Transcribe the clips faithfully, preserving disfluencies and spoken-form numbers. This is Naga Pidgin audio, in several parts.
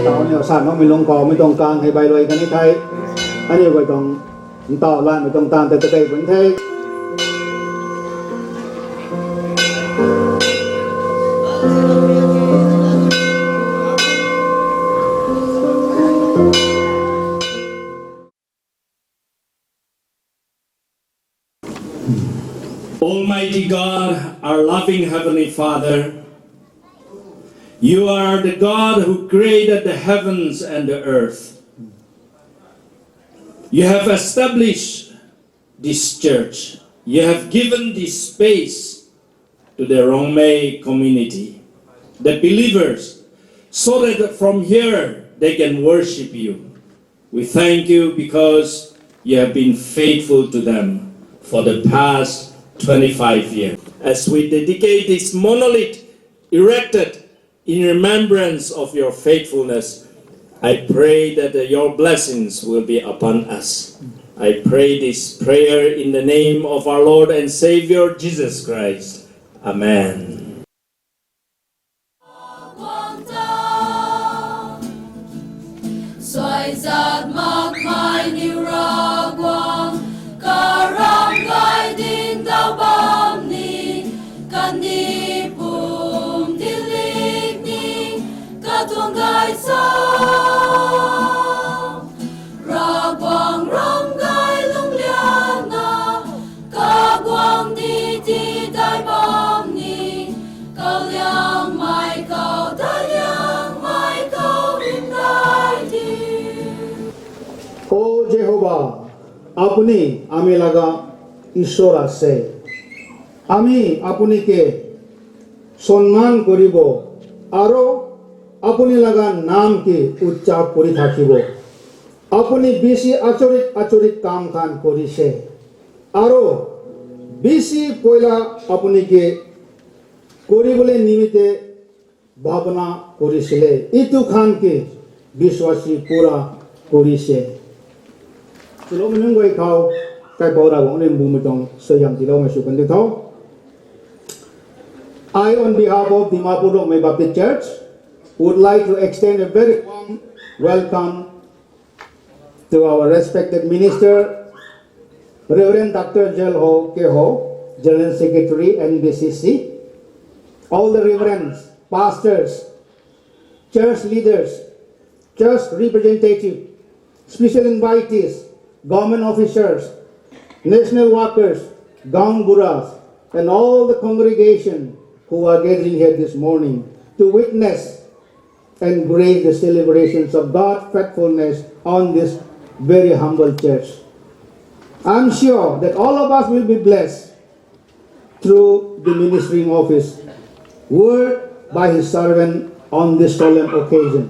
Tao ni san no mi long ko mi tong kang hei bai loi kani thai. Ani bai tong tao lan mi tong tan te te kai bun thai. Almighty God, our loving Heavenly Father, you are the God who created the heavens and the earth. You have established this church. You have given this space to the Rongmei community, the believers, so that from here they can worship you. We thank you because you have been faithful to them for the past twenty-five years. As we dedicate this monolith erected in remembrance of your faithfulness, I pray that, uh, your blessings will be upon us. I pray this prayer in the name of our Lord and Savior Jesus Christ. Amen. Soizat mak mai ni Ravguangc, ka ram gai ding dau bam ni, ka ni pum dilik ni, ka tuang gai sa. Ravguangc ram gai lung lian na, ka guang ni ti dai bam ni, kau liang mai kau dai liang mai kau rim dai ti. O Jehovah, আপুনি আমি লগা ঈশ্বৰ আছে। আমি আপোনাকে সন্মান কৰিব আৰু আপুনি লগা নামকে উচ্চাৰ কৰি থাকিব। আপুনি বেছি আচৰিত আচৰিত কাম খান কৰিছে আৰু বেছি পইলা আপোনাকে কৰিবলৈ নিমিত্তে ভাৱনা কৰিছিলে। এইটো খানকে বিশ্বাসী পুৰা কৰিছে। Solo menung bai kau kai paura wong lim bu metong soyam tilo ngai sukan tu tau. I, on behalf of Dimapur Rongmei Baptist Church, would like to extend a very warm welcome to our respected minister, Reverend Doctor Jel Ho Keho, General Secretary, N B C C, all the reverends, pastors, church leaders, church representative, special invitees, government officers, national workers, gaon buras, and all the congregation who are gathering here this morning to witness and grace the celebrations of God's faithfulness on this very humble church. I'm sure that all of us will be blessed through the ministering office, word by his servant on this solemn occasion.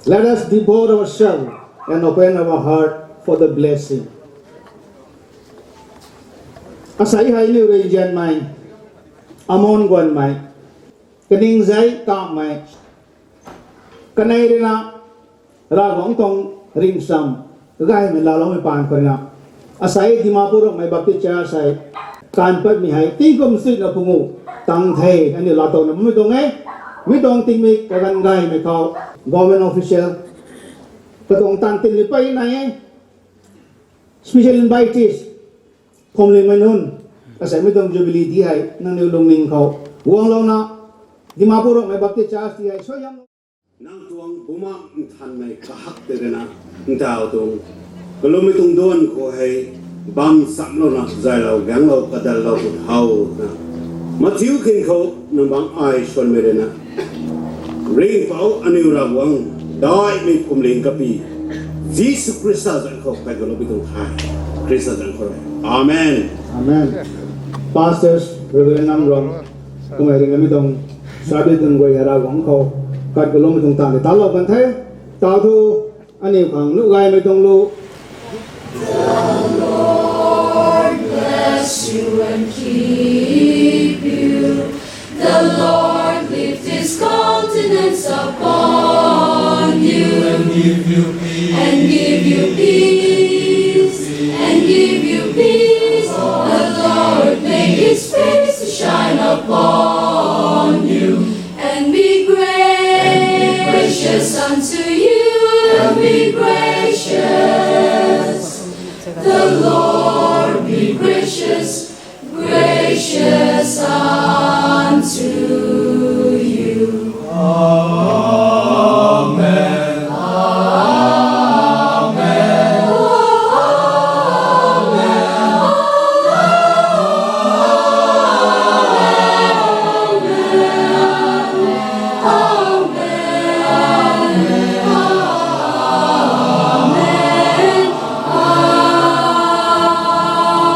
Let us devote ourselves and open our heart for the blessing. Asai hai ni ure jan mai, amon guan mai, kening zai ka mai, kanai rina, Ravguangc tuang ringcam, gai mei lalo mei pan khou rina. Asai Dimapur Rongmei Baptist Church sai, kan pat mi hai, tingkum sui na pungu, tang thei, ani la tau na mi tuang e, mi tuang ting mi kagan gai mei khou, government official, ka tuang tan tin li pai na e, special invitees, phom li mei nun, asai mi tuang jubilee di hai, nang ni lung ning khou, wang lau na, Dimapur Rongmei Baptist Church di hai, so yam. Nang tuang buma nthan mai kahak te rena ntau tuang. Kalomi tung duan ko hei bam sam lo na zai lo gang lo kadal lo kut hau na. Matthew kin ko nang bang ai shon me rena. Ring pau aniu Ravguangc dai mi kum ling kapi. Jisu Krista zan ko kai kalomi tung hai. Krista zan ko. Amen. Amen. Pastors, Reverend Namrong, kumai ring kami tuang Sabi tun goi hara wang khou, kat ka lom tung tan ta lo kan thai, ta thu ani khang nu gai mai tong lo. Bless you and keep you. The Lord lift his countenance upon you And give you peace, and give you peace. The Lord make his face to shine upon you, and be gracious unto you, and be gracious. The Lord be gracious, gracious unto you. Amen. Amen. Amen. Amen.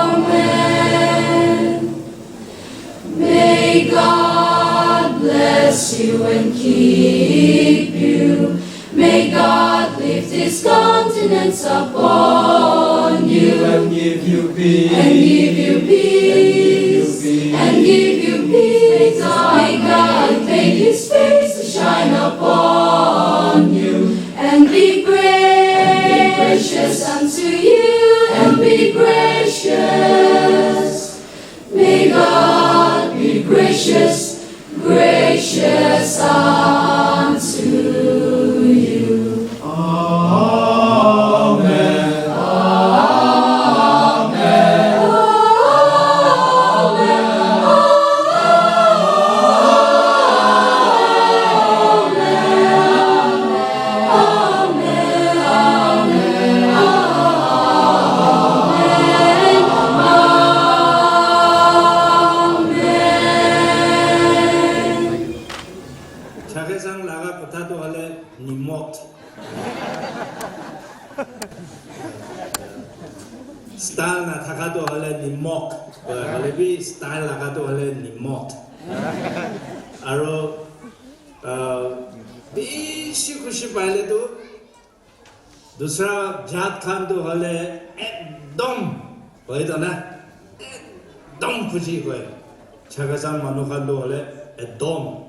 Amen. May God bless you and keep you. May God lift his countenance upon you and give you peace. And give you peace. And give you peace. May God make his face to shine upon you and be gracious unto you and be gracious. May God be gracious, gracious unto you. Amen. Amen. Amen. Amen. Amen. Amen. Amen. Chakhesang laga kotha tu hoile nimok. Style na thaka tu hoile nimok. Hoile bi style laga tu hoile nimok. Aro, ah, bishi khushi paile tu dusra jat khan tu hoile ekdom, hoi to na? Ekdom khushi hoi. Chakhesang manu khan tu hoile ekdom.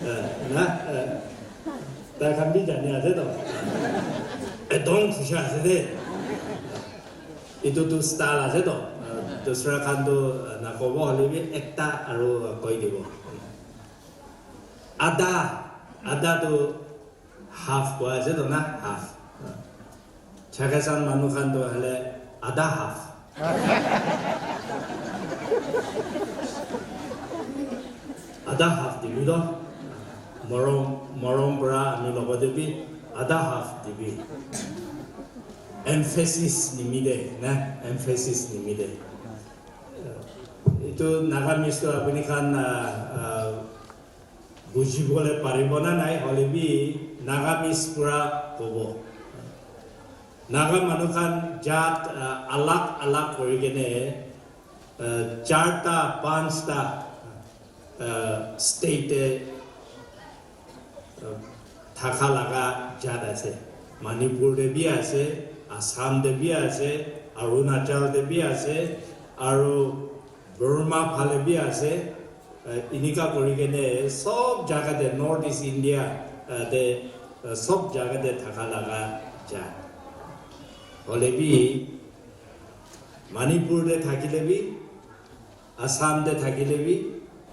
Eh, na? Eh, tai khan bi jani ase to. Ekdom khushi ase de. Itu tu style ase to. Eh, dusra khan tu, eh, nakobo hoile bi ekta aru koi dibo. Ada, ada tu half koi ase to na, half. Chakhesang manu khan tu hoile ada half. Ada half dibi to. Morom, morom pura ami logote bi ada half dibi. Emphasis nimite, na? Emphasis nimite. Itu Nagamese tu apuni khan, ah, ah, bujibole paribo na nai, hoile bi Nagamese pura kobo. Naga manu khan jat, ah, alag alag kori kene, ah, charta, panchta, ah, state te, ah, thaka laga jat ase. Manipur te bi ase, Assam te bi ase, Arunachal te bi ase, aru Burma phale bi ase, eh, inika kori kene sob jaga te, North East India, eh, te, eh, sob jaga te thaka laga jat. Hoile bi, Manipur te thakile bi, Assam te thakile bi,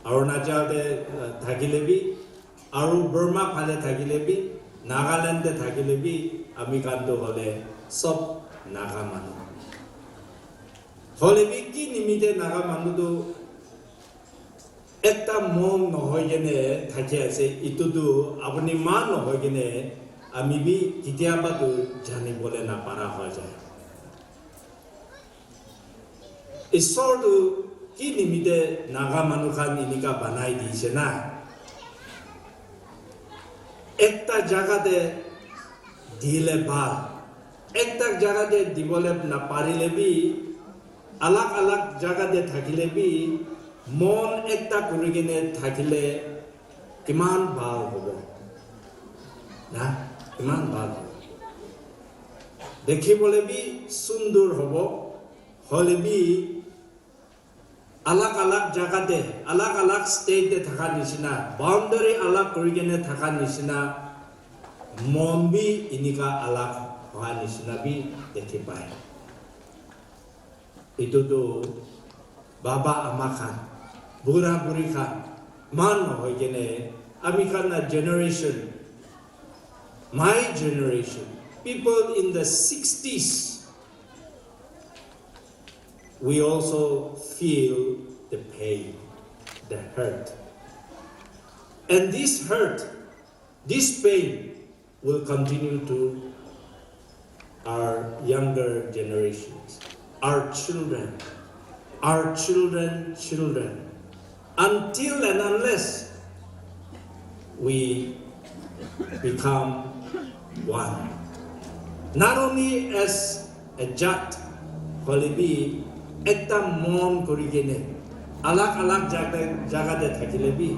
Arunachal te, eh, thakile bi, aru Burma phale thakile bi, Nagaland te thakile bi, ami khan tu hoile sob Naga manu. Hoile bi ki nimite Naga manu tu ekta mon nohoi kene thaki ase, itu tu apuni ma nohoi kene ami bi kitiaba tu jani bole na para hoi jai. Isor tu ki nimite Naga manu khan inika banai dise na? Ekta jaga te dile bhal. Ekta jaga te dibole na parile bi, alag alag jaga te thakile bi, mon ekta kuri kene thakile kiman bhal hobo. Na? Kiman bhal hobo. Dekhibole bi sundur hobo. Hoile bi alag alag jaga te, alag alag state te thaka nishina, boundary alag kuri kene thaka nishina, Mon bi inika alak hoa nishina bi dekhi pai. Itu tu baba ama khan, bura buri khan, man hoi kene ami khan na generation, my generation, people in the sixties, we also feel the pain, the hurt. And this hurt, this pain will continue to our younger generations, our children, our children, children, until and unless we become one. Not only as a jat, hoilebi ekta mon kuri kene, alag alag jaga, jaga te thakile bi,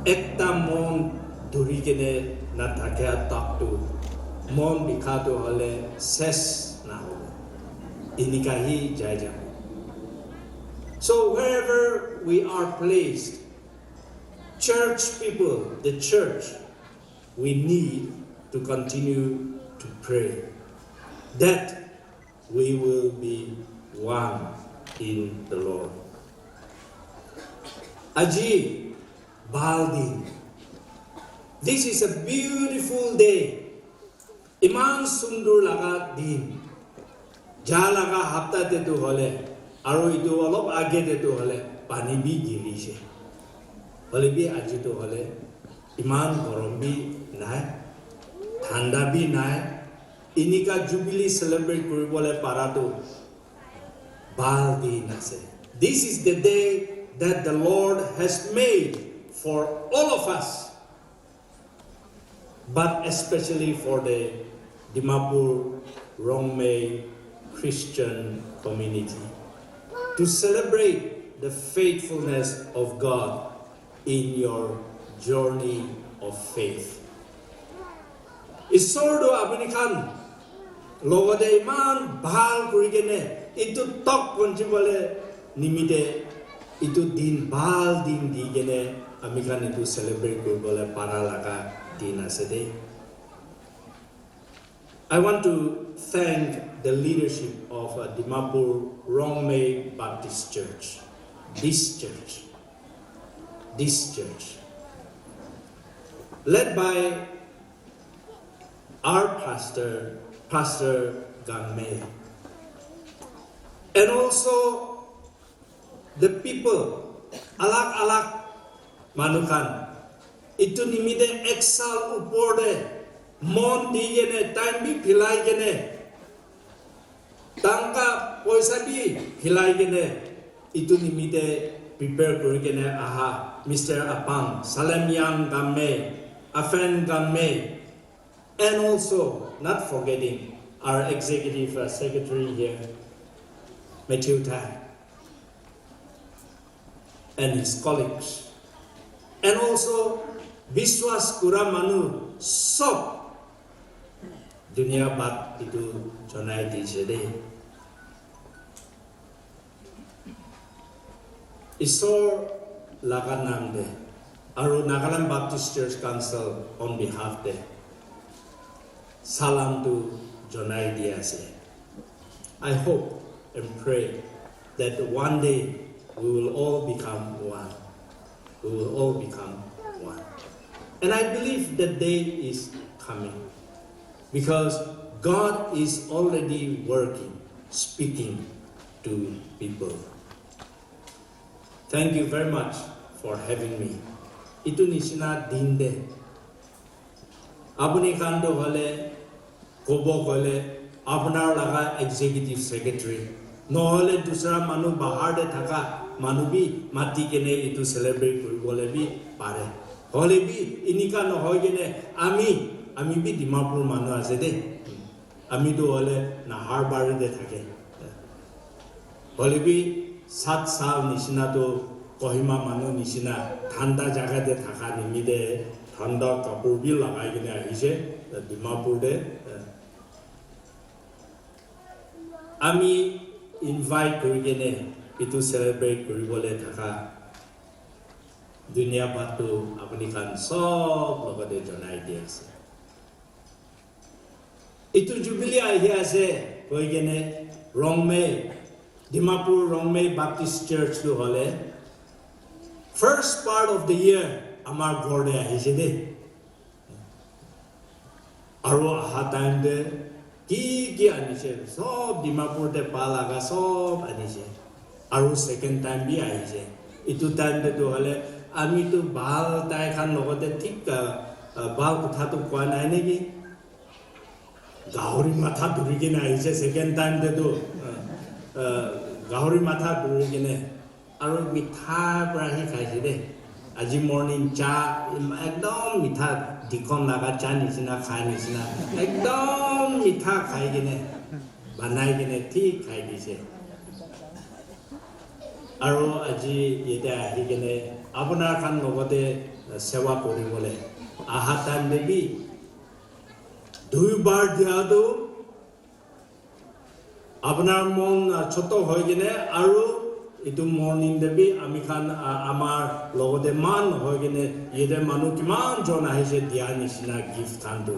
ekta mon dhuri kene na thakia tak tu, mon bikha tu hole ses na hobo. Inika hi jai jabo. So wherever we are placed, church people, the church, we need to continue to pray that we will be one in the Lord. Aji bhal din. This is a beautiful day. Iman sundur laga din. Ja laga hapta te tu hole, aru itu olop age te tu hole, pani bi girise. Hole bi aji tu hole, iman gorom bi nai, thanda bi nai. Inika Jubilee celebrate kuribole para tu bhal din ase. This is the day that the Lord has made for all of us, but especially for the Dimapur Rongmei Christian community, to celebrate the faithfulness of God in your journey of faith. Isor tu apuni khan logote iman bhal kuri kene itu tok konji bole nimite itu din bhal din di kene ami khan itu celebrate kuri bole para laga din ase de. I want to thank the leadership of uh, Dimapur Rongmei Baptist Church, this church, this church, led by our pastor, Pastor Gangmei, and also the people, alag alag manu khan, itu nimite ek sal upor te mon di kene, time bi philai kene, tangka poisa bi philai kene, itu nimite prepare kuri kene aha, Mister Apang, Salem Yang Gamme, Afen Gamme, and also not forgetting our executive uh, secretary here, Matthew Tai, and his colleagues, and also Biswas Kura Manu Sob Dunia Bat itu Jonai di jede. Isor laga nam de aru Nagaland Baptist Church Council on behalf de salam tu jonai di ase. I hope and pray that one day we will all become one. We will all become one. And I believe that day is coming because God is already working, speaking to people. Thank you very much for having me. Itu nishina din de. Apuni khan to hole kobo kole apunar laga executive secretary, nohole dusra manu bahar de thaka manu bi mati kene itu celebrate kuri bole bi pare. Hole bi inika nohoi kene ami, ami bi Dimapur manu ase de. Ami tu hole nahar bari de thake. Hole bi sat sal nishina tu Kohima manu nishina thanda jaga de thaka nimite thanda kapur bi lagai kene ahise Dimapur de. Ami invite kuri kene itu celebrate kuri bole thaka dunia bhat tu apuni khan sob logote jonai di ase. Itu Jubilee ahi ase, koi kene Rongmei, Dimapur Rongmei Baptist Church tu hole, first part of the year amar ghor te ahise de. Aru aha time te ki ki anise, sob Dimapur te pa laga sob anise. Aru second time bi ahise. Itu time te tu hole ami tu bhal tai khan logote thik, ah, ah, bhal kotha tu koa nai neki. Gahori matha dhuri kene ahise second time te tu, ah, ah, gahori matha dhuri kene aru mitha para hi khaise de. Aji morning cha, im-, ekdom mitha, dikhon laga cha nishina khai nishina, ekdom mitha khai kene banai kene thik khai dise. Aru aji yate ahi kene apunar khan logote sewa kori bole aha time te bi dui bar dia tu apunar mon, ah, choto hoi kene aru itu morning te bi ami khan, ah, amar logote man hoi kene yate manu kiman jon ahise dia nishina gift khan tu.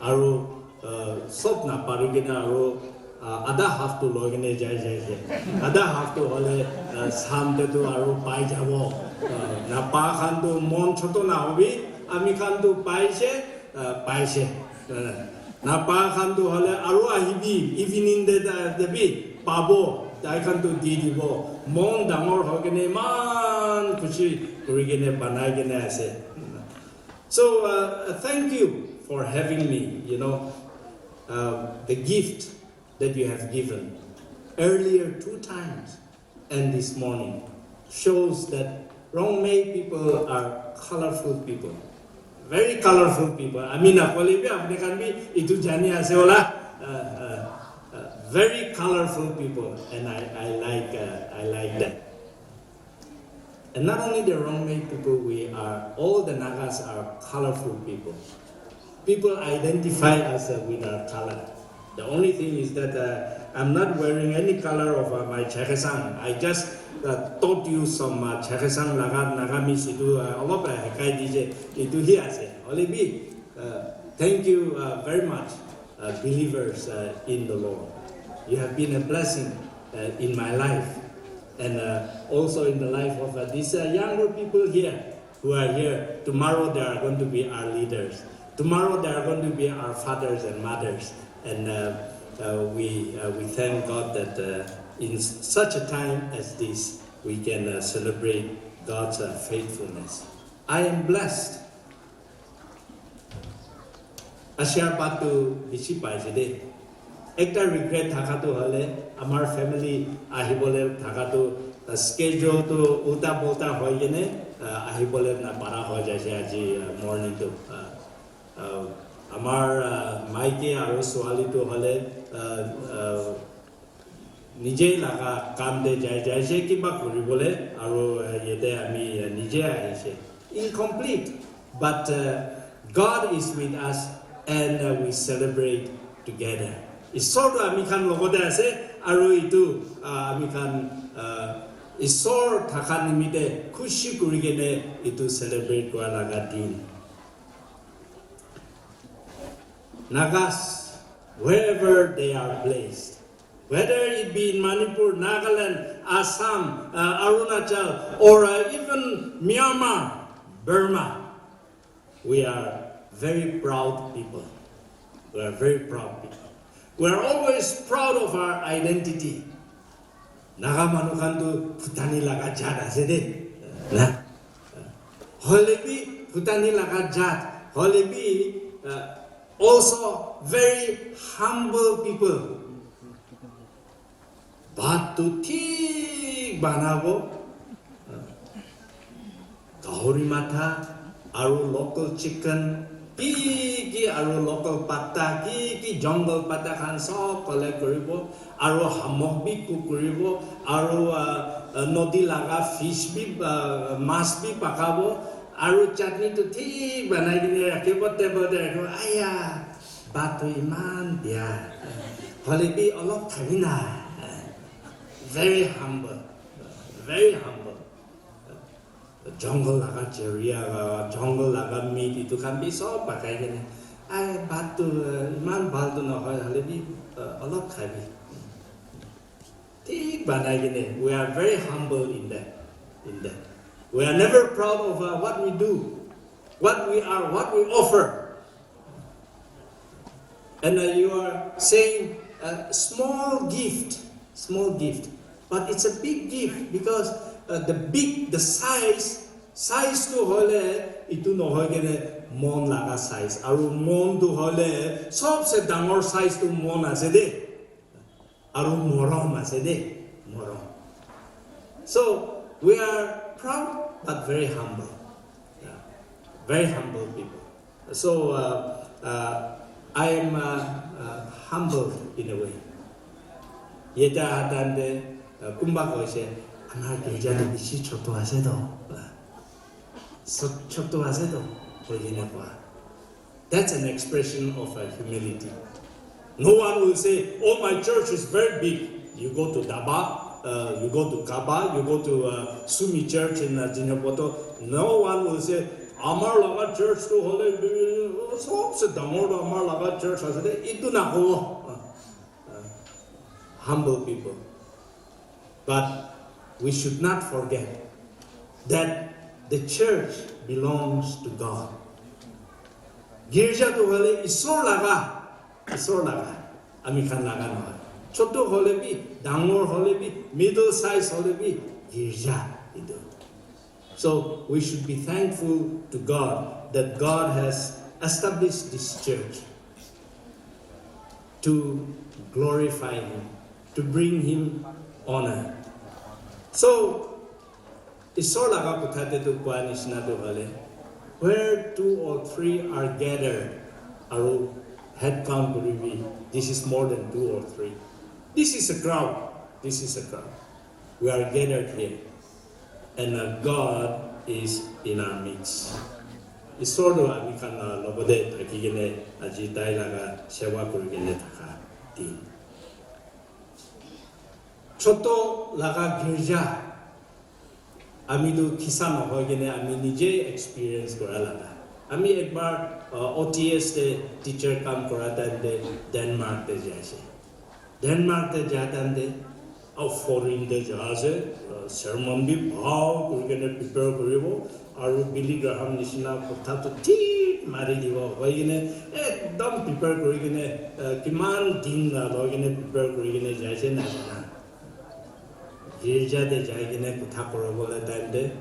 Aru, ah, sob napari kene aru, ah, ada half tu loi kene jai jai ase. Ada half tu hole, ah, sam te tu aru pai jabo. Ah, napa khan tu mon choto na hobi, ami khan tu paise, ah, paise. Ah, napa khan tu hole aru ahibi, evening te ta-, te bi pabo, tai khan tu di dibo. Mon dangor hoi kene iman khushi kuri kene banai kene ase. So, uh, thank you for having me, you know, uh, the gift that you have given earlier two times and this morning shows that Rongmei people are colorful people, very colorful people. Ami na kole bi apni khan bi itu jani ase wala, uh, uh, uh, very colorful people, and I, I like, uh, I like that. And not only the Rongmei people, we are, all the Nagas are colorful people. People identify us, uh, with our color. The only thing is that, uh, I'm not wearing any color of, uh, my chakesang. I just, uh, taught you some, uh, chakesang laga Nagamese itu, uh, olop, uh, hekai dije, itu hi ase. Holebi, uh, thank you, uh, very much, uh, believers, uh, in the Lord. You have been a blessing, uh, in my life and, uh, also in the life of, uh, these, uh, younger people here who are here. Tomorrow they are going to be our leaders. Tomorrow they are going to be our fathers and mothers. And, uh, uh, we, uh, we thank God that, uh, in s- such a time as this, we can, uh, celebrate God's, uh, faithfulness. I am blessed. Ashirbaad tu bishi paise de. Ekta regret thaka tu hole, amar family ahibole thaka tu, uh, schedule tu ulta pulta hoi kene, uh, ahibole na para hoi jaise aji, uh, morning tu. Uh, uh, amar, uh, maiki aru suali tu hole, uh, uh, Nije laga kam te jai jai se kiba kuri bole, aru, eh, yate ami, eh, nije ahi se. Incomplete, but, eh, God is with us and, eh, we celebrate together. Isor tu ami khan logote ase, aru itu, ah, ami khan, ah, Isor thaka nimite khushi kuri kene itu celebrate kura laga din. Nagas, wherever they are placed, whether it be in Manipur, Nagaland, Assam, uh, Arunachal, or, uh, even Myanmar, Burma, we are very proud people. We are very proud people. We are always proud of our identity. Naga manu khan tu phutani laga jat ase de. Na. Hoile bi phutani laga jat. Hoile bi, uh, also very humble people. Bhat tu thik banabo. Gahori matha, aru local chicken, ki ki aru local patta, ki ki jungle patta khan sob collect kuribo, aru hamok bi cook kuribo, aru, ah, ah, nodi laga fish bi, ah, mas bi pakabo, aru chutney tu thik banai kene rakhibo, table te rakhibo. Aya, bhat tu iman bia. Hoile bi olop khabi na. Very humble, very humble. Jungle laga cheriya, jungle laga meat, itu khan bi sob pakai kene. Ai, bhat tu, uh, iman bhal tu nohoi, hoile bi, uh, olop khabi. Thik banai kene, we are very humble in that, in that. We are never proud of, uh, what we do, what we are, what we offer. And, uh, you are saying a small gift, small gift, but it's a big gift because, uh, the big, the size, size tu hoile itu nohoi kene mon laga size, aru mon tu hoile sobse dangor size tu mon ase de, aru morom ase de, morom. So we are proud but very humble. Yeah. Very humble people. So, uh, uh, I am, uh, uh, humbled in a way. Yeta hatan de, uh, kumba koise, "Amar girja de bishi choto ase to." Uh, so choto ase to, koi kena koa. That's an expression of, uh, humility. No one will say, "Oh, my church is very big." You go to Daba, uh, you go to Kaba, you go to, uh, Sumi Church in, uh, Jinyapoto. No one will say, "Amar laga church tu hole, uh, sobse dangor tu amar laga church ase de," itu nakobo. Uh, uh, humble people. But we should not forget that the church belongs to God. Girja tu hole Isor laga, Isor laga, ami khan laga nohoi. Choto hole bi, dangor hole bi, middle size hole bi, girja itu. So we should be thankful to God that God has established this church to glorify Him, to bring Him honor. So, Isor laga kotha te tu koa nishina tu hole, "Where two or three are gathered," aru head count kuribi, this is more than two or three. This is a crowd. This is a crowd. We are gathered here. And, uh, God is in our midst. Isor tu ami khan, uh, logote thaki kene aji tai laga sewa kuri kene thaka din. Choto laga girja, ami tu kisa nohoi kene ami nije experience kora laga. Ami ekbar, uh, O T S te teacher kam kora time te Denmark te jaise. Denmark te ja time te, uh, foreign te ja ase, uh, sermon bi bhal kuri kene prepare kuribo, aru Billy Graham nishina kotha tu thik mari dibo, hoi kene ekdam prepare kuri kene, uh, kiman din la loi kene prepare kuri kene jaise najana. Girja te jai kene kotha koribole time te,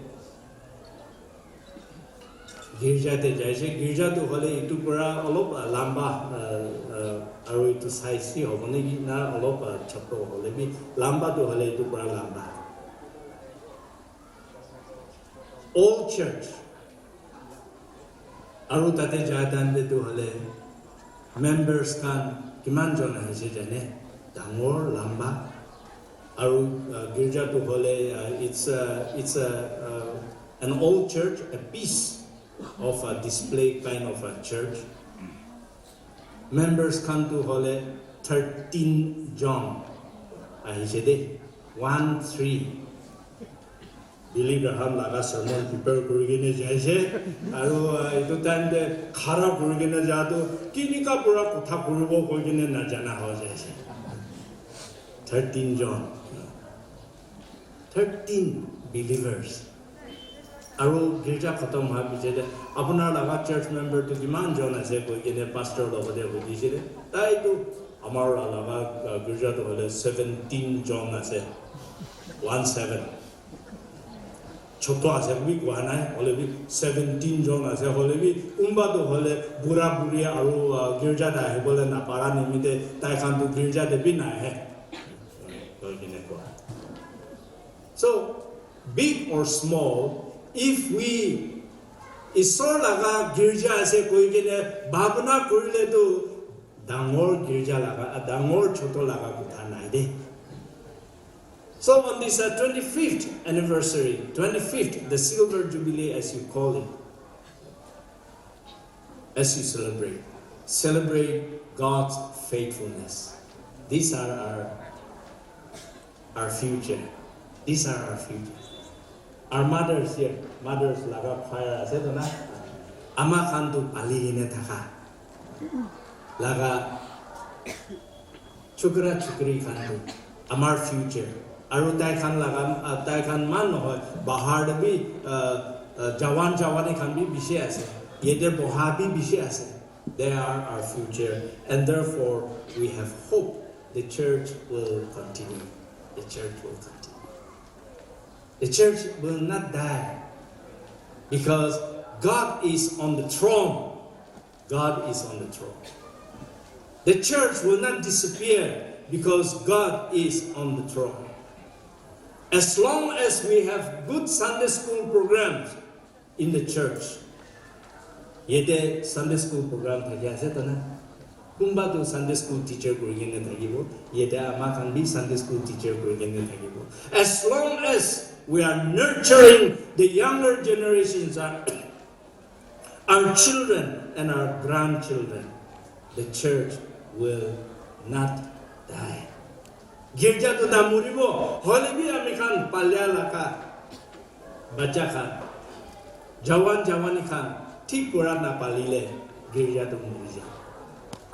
girja te jaise, girja tu hole itu pura olop, ah, lamba, ah, ah, aru itu size hi hobo neki na olop, ah, choto hole bi lamba tu hole itu pura lamba. Old church. Aru tate jai time te tu hole members khan kiman jon ahise jane, dangor lamba. Aru, uh, girja tu hole, uh, it's a, it's a, uh, an old church, a piece of a display kind of a church. Members khan tu hole thirteen jon ahise de, one three. Billy Graham laga sermon prepare kuri kene jaise, aru, uh, itu time te khara kuri kene ja tu kinika pura kotha kuribo koi kene najana ho jaise. Thirteen jon, thirteen believers. Aru girja khatam hoa piche te, "Apunar laga church member tu kiman jon ase?" koi kene pastor logote hudisile. Tai tu, "Amar laga, uh, girja tu hole seventeen jon ase." One seven. Choto ase bi koa nai, hole bi seventeen jon ase, hole bi kunba tu hole bura buri aru, uh, girja te ahibole napara nimite tai khan tu girja te bi nahe. Koi kene koa. So, big or small, if we Isor laga girja ase koi kene bhabna kurile tu dangor girja laga, ah, dangor choto laga kotha nai de. So on this, uh, twenty-fifth anniversary, twenty-fifth, the silver jubilee as you call it, as you celebrate, celebrate God's faithfulness. These are our, our future. These are our future. Our mothers here, mothers laga choir ase to na? Ama khan tu pali kene thaka. laga chukra chukri khan tu amar future. Aru tai khan laga, ah, tai khan man nohoi, bahar te bi, ah, ah, jawan jawani khan bi bishi ase. Yate boha bi bishi ase. They are our future, and therefore we have hope. The church will continue. The church will continue. The church will not die because God is on the throne. God is on the throne. The church will not disappear because God is on the throne. As long as we have good Sunday school programs in the church, yate Sunday school program thaki ase ta na? Kunba tu Sunday school teacher kuri kena thakibo, yate ama khan bi Sunday school teacher kuri kena thakibo. As long as we are nurturing the younger generations, our, our children and our grandchildren, the church will not die. Girja tu na muribo, hoile bi ami khan palia laka bacha khan, jawan jawani khan thik pura na palile girja tu muri jabo.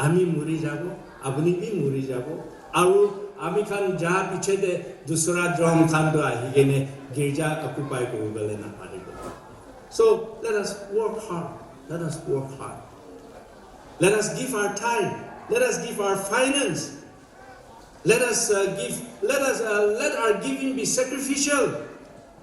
Ami muri jabo, apuni bi muri jabo. Aru ami khan ja piche te dusra dhormo khan tu ahi kene girja occupy kuri bole na paribo. So let us work hard. Let us work hard. Let us give our time. Let us give our finance. Let us uh, give. Let us uh, let our giving be sacrificial,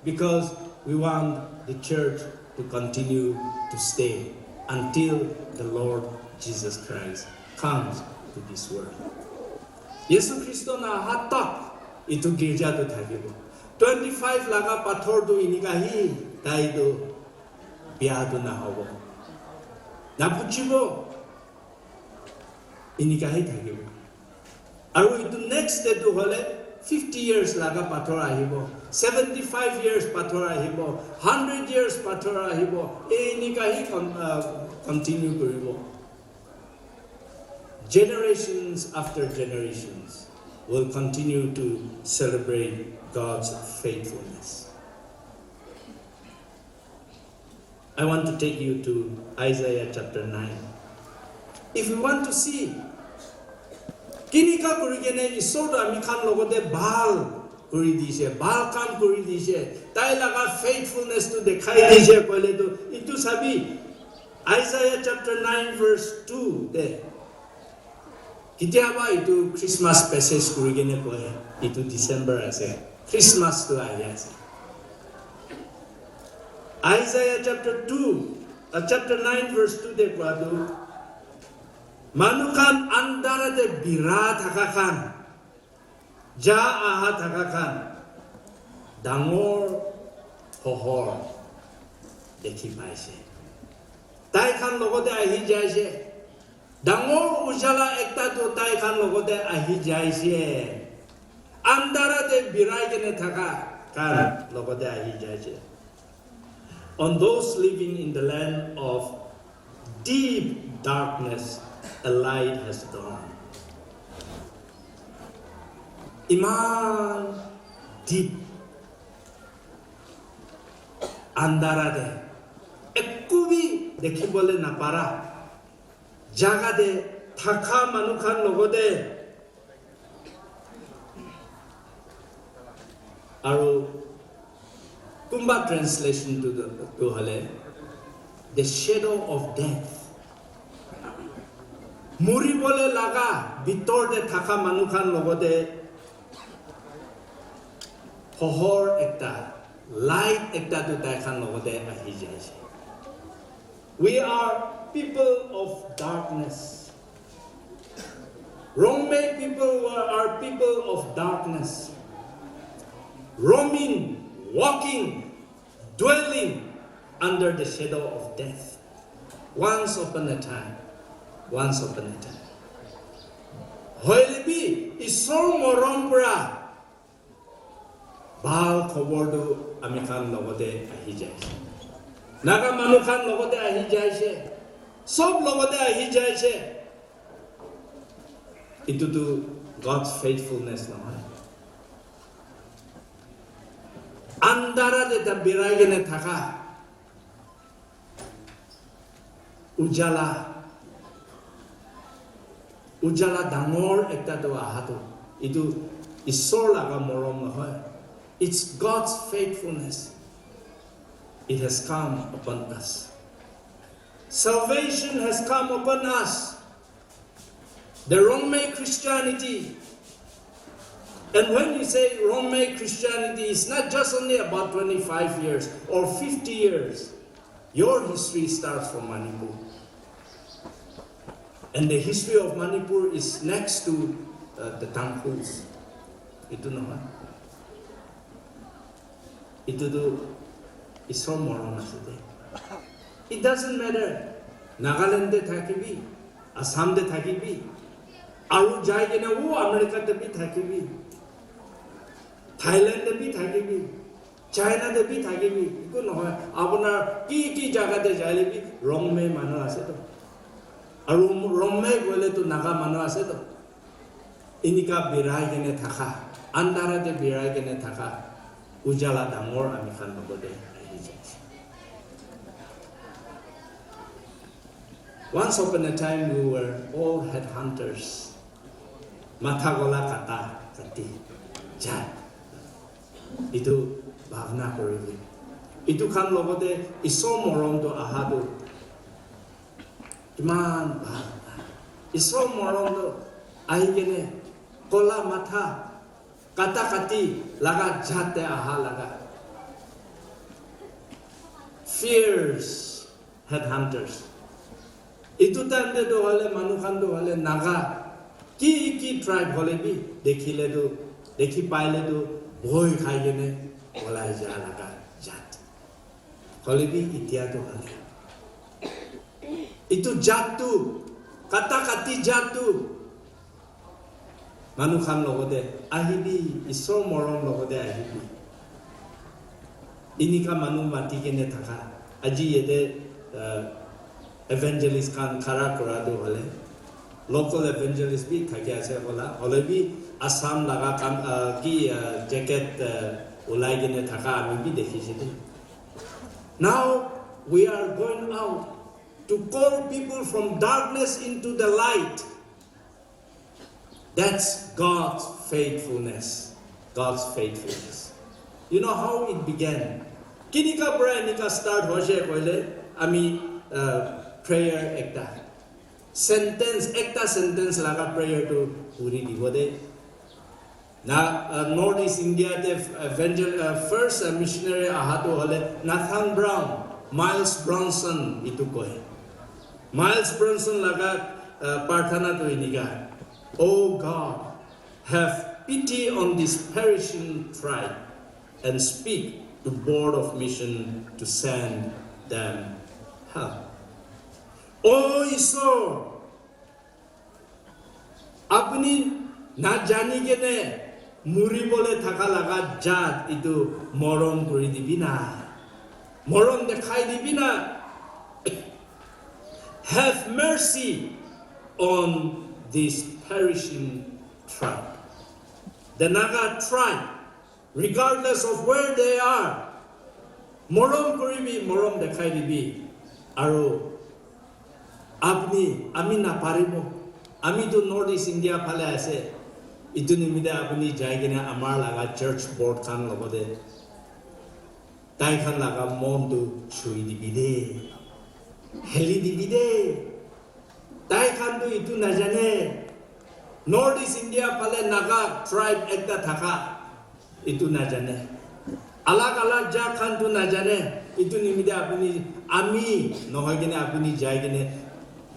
because we want the church to continue to stay until the Lord Jesus Christ comes to this world. Yesu Kristo na hatak itu girja tu thakibo. Twenty five laga pathor tu inika hi tai tu bia tu na hobo. Na puchibo inika hi thakibo. Aru itu next day tu hole fifty years laga pathor ahibo, seventy five years pathor ahibo, hundred years pathor ahibo. Enika hi con- uh, continue kuribo. Generations after generations will continue to celebrate God's faithfulness. I want to take you to Isaiah chapter nine. If you want to see kinika kuri kene Isor tu ami khan logote bhal kuri dise, bhal kam kuri dise, tai laga faithfulness tu dekhai dise koile tu itu sabi, Isaiah chapter nine verse two te. Kitiaba itu Christmas passage kuri kene koe, itu December ase, Christmas tu ahi ase. Isaiah chapter two, uh, chapter nine verse two te koa tu, manu khan andhara te bira thaka khan, ja aha thaka khan, dangor pohor dekhi paise. Tai khan logote ahi jaise. Dangor ujala ekta tu tai khan logote ahi jaise. Andhara te birai kene thaka khan logote ahi jaise. On those living in the land of deep darkness, a light has dawned. Iman deep andhara te ekku bi dekhibole napara jaga te thaka manu khan logote aru kunba translation tu tu hale the shadow of death. Muribole laga bitor te thaka manu khan logote pohor ekta, light ekta tu tai khan logote ahi jaise. We are people of darkness. Rongmei people are people of darkness, roaming, walking, dwelling under the shadow of death. Once upon a time, once upon a time. Hoile bi, Isor morom pura bhal khobor tu ami khan logote ahi jaise. Naga manu khan logote ahi jaise. Sob logote ahi jaise. Itu tu God's faithfulness nohoi. Andhara te ta birai kene thaka, ujala Ujala dangor ekta tu aha tu, itu Isor laga morom nohoi. It's God's faithfulness. It has come upon us. Salvation has come upon us. The Rongmei Christianity. And when you say Rongmei Christianity, it's not just only about twenty-five years or fifty years. Your history starts from Manipur. And the history of Manipur is next to uh, the Tangkhuls. Itu nohoi. Itu tu Isor morom ase de. It doesn't matter. Nagaland te thakibi, Assam te thakibi, aru jai kena wo America te bi thakibi, Thailand te bi thakibi, China te bi thakibi, eku nohoi. Apunar ki ki jaga te jaile bi Rongmei manu ase to. Aru Rongmei koile tu Naga manu ase to. Inika birai kene thaka, andhara te birai kene thaka, ujala dangor ami khan logote ahi jai ase. Once upon a time, we were all headhunters. Matha gola kata kati jat. Itu bhavna koribi. Itu khan logote Isor morom tu aha tu kiman bhal. Isor morom tu ahi kene kola matha kata kati laga jat te aha laga. Fierce headhunters. Itu time te tu hole manu khan tu hole Naga ki ki tribe hole bi dekhile tu, dekhi paile tu bhoi khai kene olai ja laga jat. Hole bi itia tu hole itu jat tu, kata kati jat tu, manu khan logote ahibi, Isor morom logote ahibi. Inika manu mati kene thaka. Aji yete uh, evangelist khan khara kura tu hole, local evangelist bi thaki ase hola, hole bi Assam laga kam uh, ki uh, jacket uh, ulai kene thaka ami bi dekhi se de. Now we are going out to call people from darkness into the light. That's God's faithfulness. God's faithfulness. You know how it began? Kinika pura enika start hoise koile ami uh, prayer ekta sentence ekta sentence laga prayer tu puri dibo de. Na uh, North East India te evangel uh, first uh, missionary aha tu hole Nathan Brown, Myles Brownson itu koi. Myles Brownson laga uh, prarthana tu inika, "Oh God, have pity on this perishing tribe and speak to Board of Mission to send them help." Oh Isor, apuni na jani kene muri bole thaka laga jat itu morom kuri dibi na. Morom dekhai dibi na. Have mercy on this perishing tribe. The Naga tribe, regardless of where they are, morom kuribi, morom dekhai dibi. Aru apni, ami naparibo. Ami tu North East India phale ase. Itu nimite apuni jai kene amar laga church board khan logote tai khan laga mon tu chui dibi de, heli dibi de. Tai khan tu itu najane. North East India phale Naga tribe ekta thaka itu najane. Alag alag jat khan tu najane. Itu nimite apuni ami nohoi kene apuni jai kene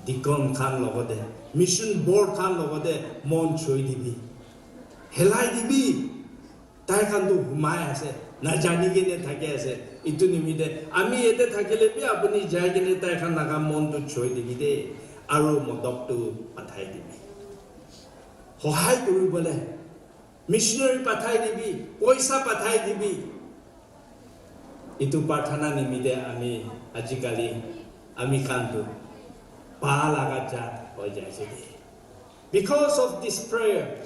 deacon khan logote, mission board khan logote mon chui dibi, helai dibi. Tai khan tu humai ase, najani kene thaki ase. Itu nimite ami yate thakile bi apuni jai kene tai khan laga mon tu choi dibi de, aru modok tu pathai dibi. Sohai kuribole missionary pathai dibi, poisa pathai dibi. Itu prarthana nimite ami ajikali ami khan tu pa laga jat hoi jaise de. Because of this prayer,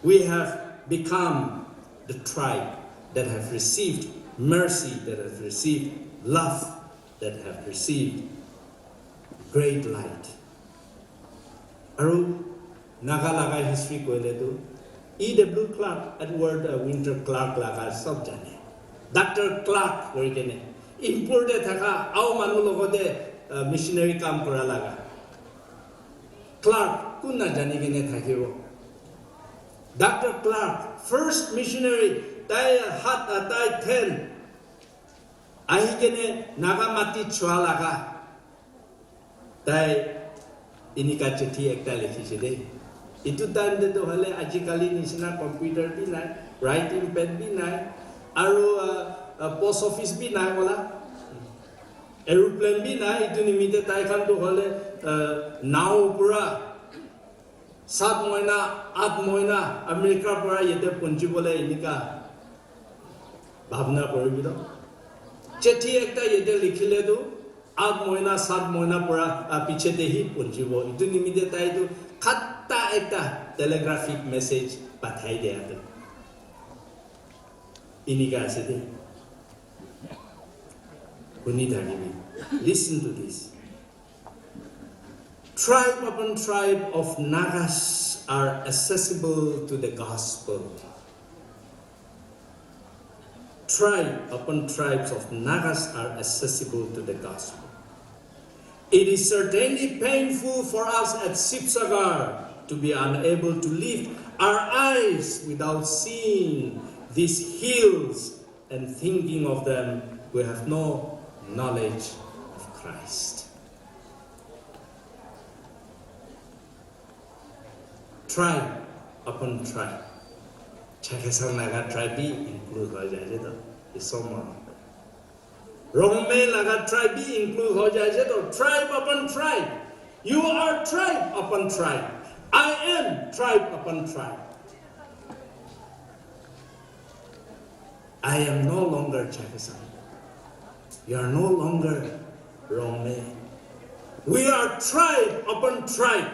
we have become the tribe that have received mercy, that have received love, that have received great light. Aru Naga laga history koile tu E W Clark, Edward uh, Winter Clark laga sob jane. Doctor Clark koi kene Impur te thaka au manu logote uh, missionary kam kura laga. Clark kun na jani kene thakibo. Doctor Clark, first missionary, tai hat uh, tai then ahi kene Naga mati chua laga. Tai inika chithi ekta likhise de. Itu time te to hole ajikali nisina computer bi nai, writing pad bi nai, aru uh, uh, post office bi nai bola. Aeroplane bi nai, itu nimite tai khan to hole uh, nao pura sat moina, at moina America pura yete punchi bole inika bhabna koribi to. Chithi ekta yete likhile to at moina, sat moina pura uh, piche te hi punchibo. Itu nimite tai to khatta ekta telegraphic message pathai dia to. Inika ase de. Huni thakibi. Listen to this. Tribe upon tribe of Nagas are accessible to the gospel. Tribe upon tribes of Nagas are accessible to the gospel. It is certainly painful for us at Sibsagar to be unable to lift our eyes without seeing these hills and thinking of them who have no knowledge of Christ. Tribe upon tribe. Chakhesang Naga tribe bi include hoi jai je to. It's so more. Rongmei laga tribe bi include hoi jai je to. Tribe upon tribe. You are tribe upon tribe. I am tribe upon tribe. I am no longer Chakhesang. You are no longer Rongmei. We are tribe upon tribe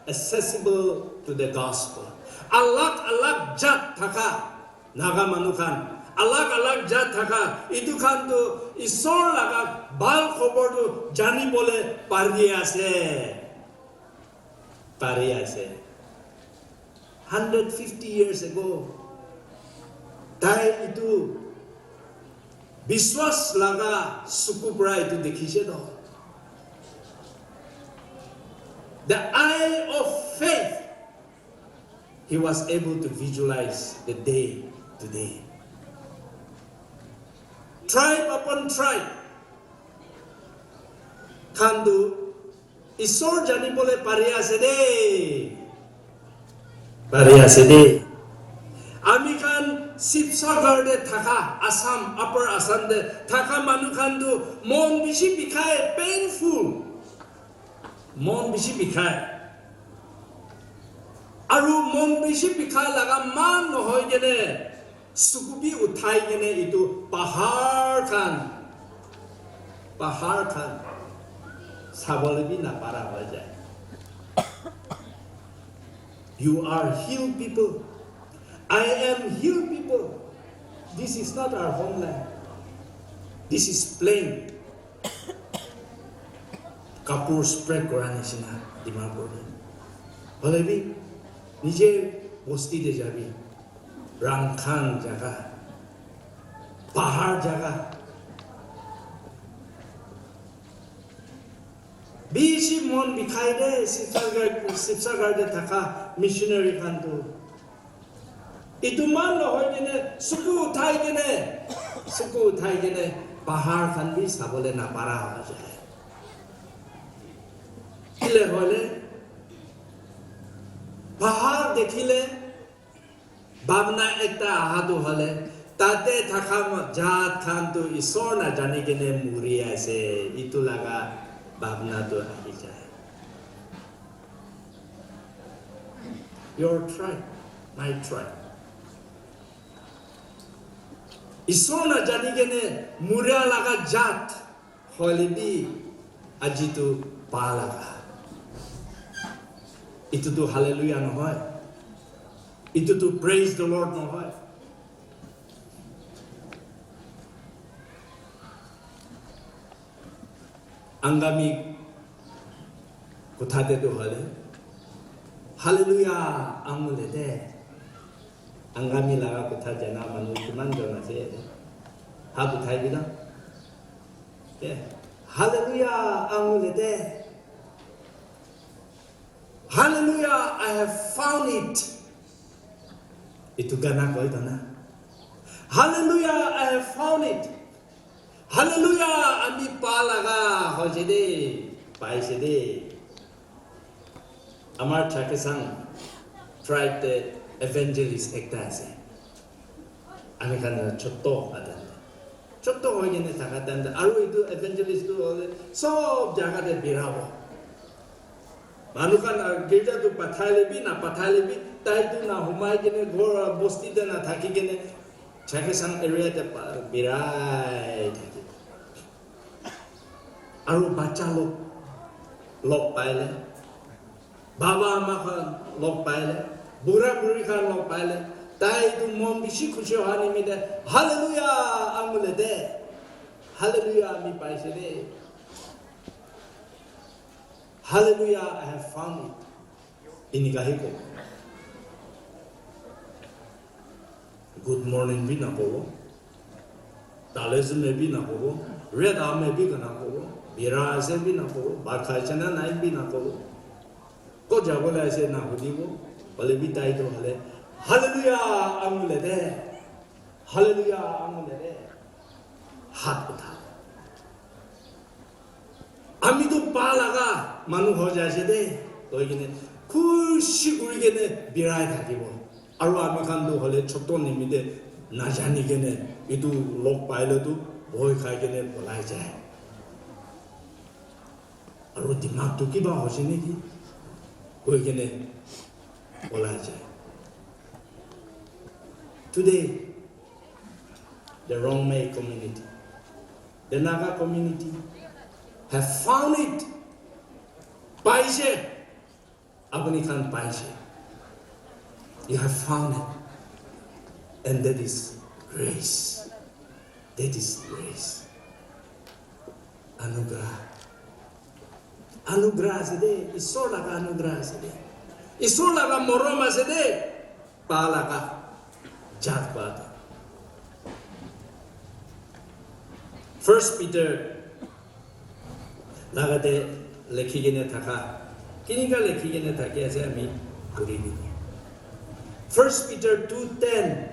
accessible to the gospel. Alag alag jat thaka Naga manu khan, alag alag jat thaka, itu khan tu Isor laga bal khobor tu jani bole pari ase. Pari ase. Hundred fifty years ago, tai itu biswas laga suku pura itu dekhise to. The eye of faith, he was able to visualize the day today. Tribe upon tribe, khan tu Isor jani bole pari ase de. Pari ase de. Ami khan Sibsagar te thaka, Assam, Upper Assam te thaka manu khan tu mon bishi bikhai, painful. Mon bishi bikhai. Aru mon bishi bikhai laga man nohoi kene suku bi uthai kene itu pahar khan, pahar khan sabole bi napara hoi jai. You are hill people. I am hill people. This is not our homeland. This is plain. Kapur spread kora nishina Dimapur te. Hoile bi, nije bosti te jabi, rang khan jaga, pahar jaga. Bishi mon bikhai de, Sibsagar, Sibsagar te thaka missionary khan tu. Itu man nohoi kene, suku uthai kene, suku uthai kene, pahar khan bi sabole napara hoi jai. Kile hoile, pahar dekhile, bhabna ekta aha tu hole, tate thaka ma-, jat khan tu Isor na jani kene muri ase, itu laga bhabna tu ahi jai. Your tribe, my tribe. Isor na jani kene muria laga jat hoile bi aji tu pa laga. Itu tu hallelujah nohoi. Itu tu praise the Lord nohoi. Angami kotha te tu hoile, Hallelujah, angule de. Angami laga kotha jana manu kiman jon ase yate? Hat uthai dina. Yeah. Hallelujah, angule de. Hallelujah, I have found it. Itu gana koi to na. Hallelujah, I have found it. Hallelujah, ami pa laga hoise de, paise de. Amar Chakhesang tribe te evangelist ekta ase. Ami khan choto atan. Choto hoi kene thaka tan aru itu evangelist tu hole sob jaga te birabo. Manu khan, ah, girja tu pathaile bi na pathaile bi, tai tu na humai kene ghor, ah, bosti te na thaki kene Chakhesang area te pa-, birai thaki. Aru bacha log, log paile, baba ama khan log paile, bura buri khan log paile, tai tu mon bishi khushi howa nimite, "Hallelujah," angule de. "Hallelujah, ami paise de. Hallelujah, I have found it." Inika hi ko. Good morning bi nakobo. Tale zume bi nakobo. Red army bi nakobo. Bira ase bi nakobo. Bhat khai chana nai bi nakobo. Ko jabo le ase na hudibo. Bole bi tai to hale. Hallelujah, angule de. Hallelujah, angule de. Hat utha. Ami tu pa laga manu ho jai ase de, koi kene khushi kuri kene birai thakibo. Aru ami khan tu hole choto nimite najani kene itu log paile tu bhoi khai kene polai jai. Aru dimag tu kiba hoise neki koi kene polai jai. Today, the Rongmei community, the Naga community have found it. Paise, apni khan paise. You have found it. And that is grace. That is grace. Anugrah. Anugrah ase de, Isor laga anugrah ase de. Isor laga morom ase de. Pa laga jat pa ta. First Peter laga te lekhi kene thaka. Kinika lekhi kene thaki ase ami puri dibo. First Peter two ten,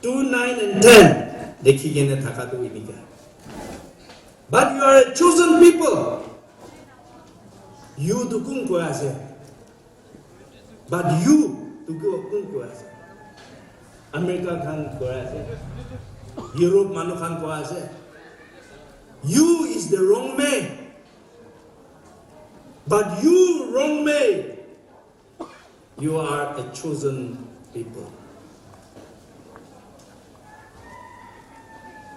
two nine and ten lekhi kene thaka tu inika. But you are a chosen people. You tu kun koi ase? But you tu kun koi ase? America khan koi ase? Europe manu khan koi ase? You is the wrong man. But you wrong man. You are a chosen people.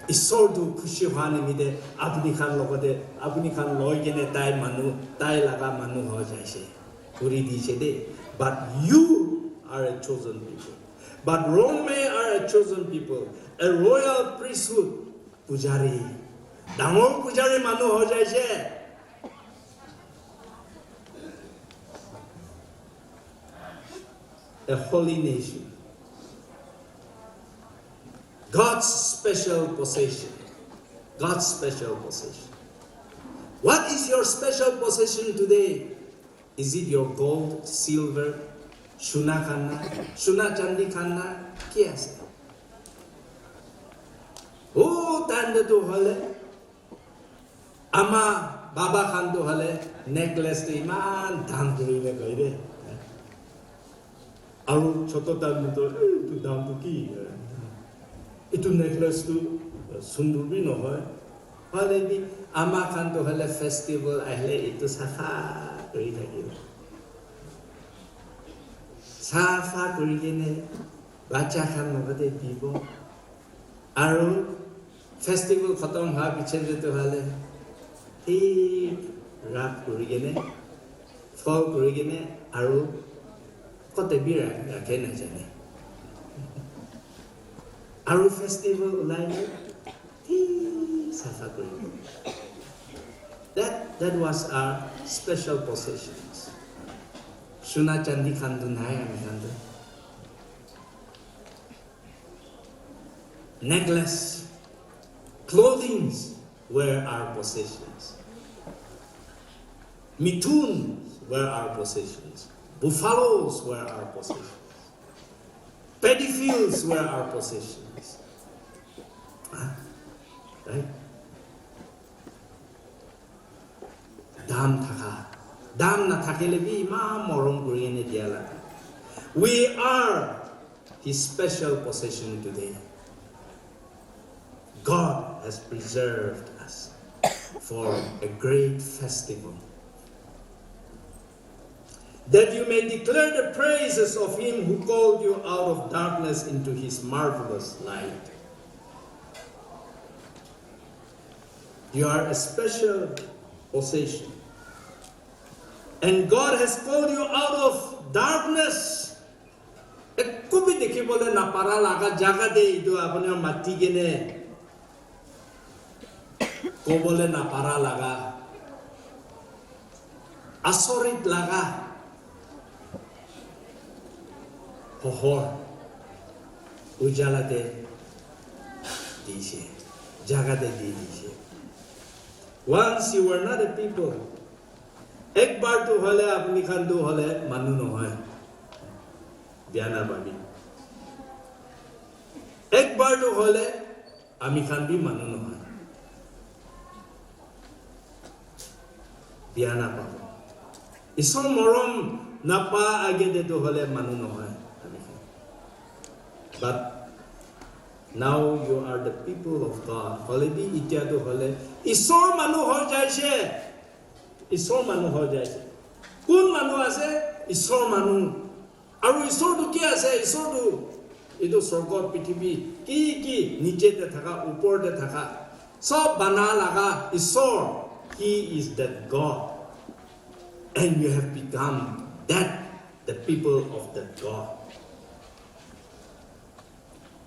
Isor tu khushi howa nimite apni khan logote apni khan loi kene tai manu, tai laga manu ho jaise. Kuri dise de. But you are a chosen people. But Rome are a chosen people, a royal priesthood, pujari. Dangor pujari manu ho jaise. A holy nation. God's special possession. God's special possession. What is your special possession today? Is it your gold, silver, suna khan na, suna chandi khan na, ki ase? Oh, tande tu hole, ama, baba khan tu hole, necklace tu iman dam kuri ne koi de. Aru choto tan tu, "Eh, itu dam tu ki? Itu necklace tu sundur bi nohoi." Hoile bi ama khan tu hole festival ahile itu safa kuri thakile. Safa kuri kene bacha khan logote dibo. Aru festival khatam howa piche te tu hale thik rap kuri kene, fold kuri kene, aru kote bi rakhe na jane. Aru festival ulai na thik safa kuri kene. That, that was our special possessions. Suna chandi khan tu nai ami khan tu. Necklace, clothings were our possessions. Mithuns were our possessions. Buffaloes were our possessions. Paddy fields were our possessions. Huh? Right? Dam thaka. Dam nathakile bi iman morom kuri kene dia la. We are his special possession today. God has preserved us for a great festival, that you may declare the praises of him who called you out of darkness into his marvelous light. You are a special possession. And God has called you out of darkness. Ekko bi dikhibole napara laga jaga te etu apuni mati kene kobole napara laga, asorit laga, pohor, ujala te dise, jaga te di dise. Once you were not a people, ekbar tu hole apuni khan tu hole manu nohoi. Bia na bhabi. Ekbar tu hole ami khan bi manu nohoi. Bia na pabo. Isor morom napa age de tu hole manu nohoi ami khan. But now you are the people of God. Hole bi itya tu hole Isor manu hoi jaise. Isor manu hoi jaise. Kun manu ase? Isor manu. Aru Isor tu ki ase? Isor tu etu sorgo, prithibi, ki ki niche te thaka, upor te thaka, sob bana laga Isor. He is that God. And you have become that, the people of that God.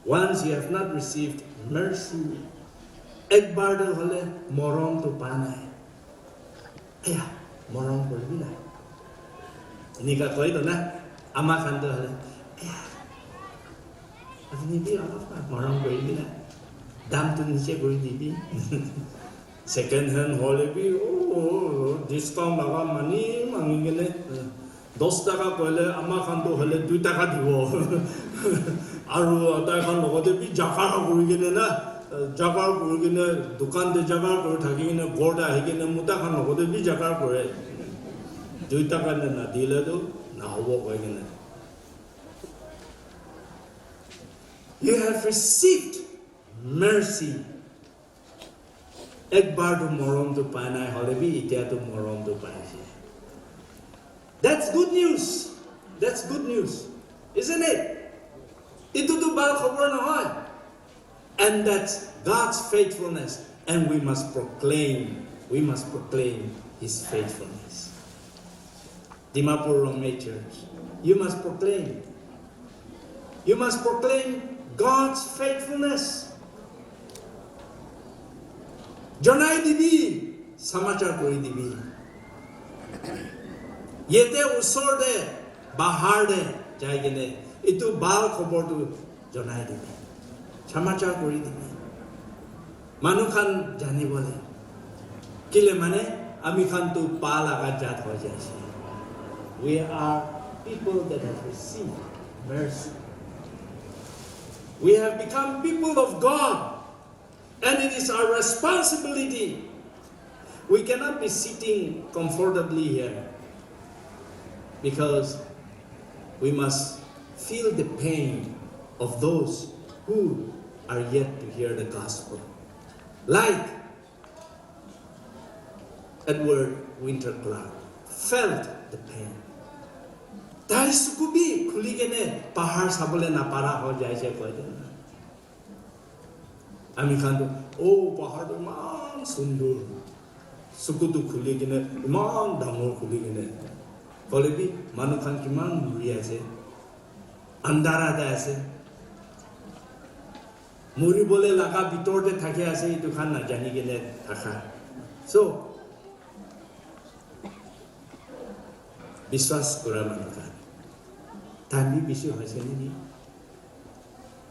Once you have not received mercy, ekbar tu hole morom tu pa nai. Aya, morom koribi na. Enika koi to na, ama khan tu hole, aya, apuni bi olop morom koribi na. Dam tu niche kori dibi. Second hand hole bi, oh, discount laga mani mangi kene, dos taka koile ama khan tu hole dui taka dibo. Aru tai khan logote bi jaga kuri kene na, jaga kuri kene, dukan te jaga kuri thaki kene, ghor te ahi kene, muta khan logote bi jaga kore. Dui taka ne na dile tu na hobo koi kene. You have received mercy. Ekbar tu morom tu pai nai hole bi, itya tu morom tu pai ase. That's good news. That's good news, isn't it? Itu tu bal khobor nohoi. And that's God's faithfulness. And we must proclaim, we must proclaim his faithfulness. Dimapur Rongmei Church, you must proclaim. You must proclaim God's faithfulness. Janai dibi, samachar kori dibi. Yete usor de, bahar de, jai kene, itu bal khobor tu janai dibi. Samachar kori dibi. Manu khan jani bole. Kile mane, ami khan tu pa laga jat hoi jaise. We are people that have received mercy. We have become people of God. And it is our responsibility. We cannot be sitting comfortably here because we must feel the pain of those who are yet to hear the gospel. Like Edward Winter Clark felt the pain. Tai suku bi khuli kene pahar sabole napara ho jaise koi de. Ami khan tu, oh, pahar tu iman sundur. Suku tu khuli kene, iman dangor khuli kene. Hoile bi, manu khan kiman muri ase. Andhara te ase. Muri bole laga bitor te thaki ase, itu khan na jani kene thaka. So, Biswas kura manu khan. Time bi bishi hoise naki?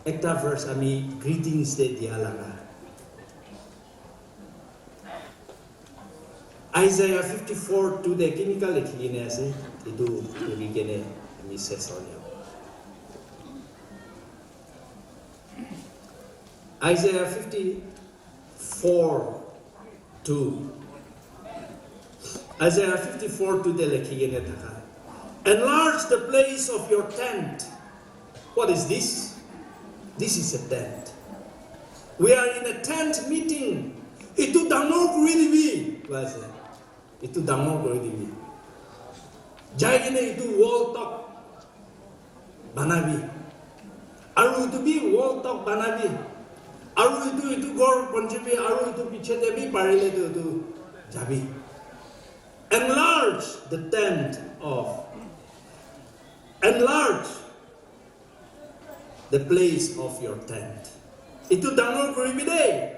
Ekta verse ami greetings te dia laga. Isaiah fifty-four two te kenika likhi kene ase, etu puri kene ami ses hoile. Isaiah fifty-four two. Isaiah fifty-four two te likhi kene thaka. Enlarge the place of your tent. What is this? This is a tent. We are in a tent meeting. Itu dangor kuri dibi, koi ase. Itu dangor kuri dibi. Jai kene itu wall talk banabi. Aru itu bi wall talk banabi. Aru itu, itu ghor bonchibi, aru itu piche te bi parile tu itu jabi. Enlarge the tent of, enlarge the place of your tent. Itu dangor kuribi de.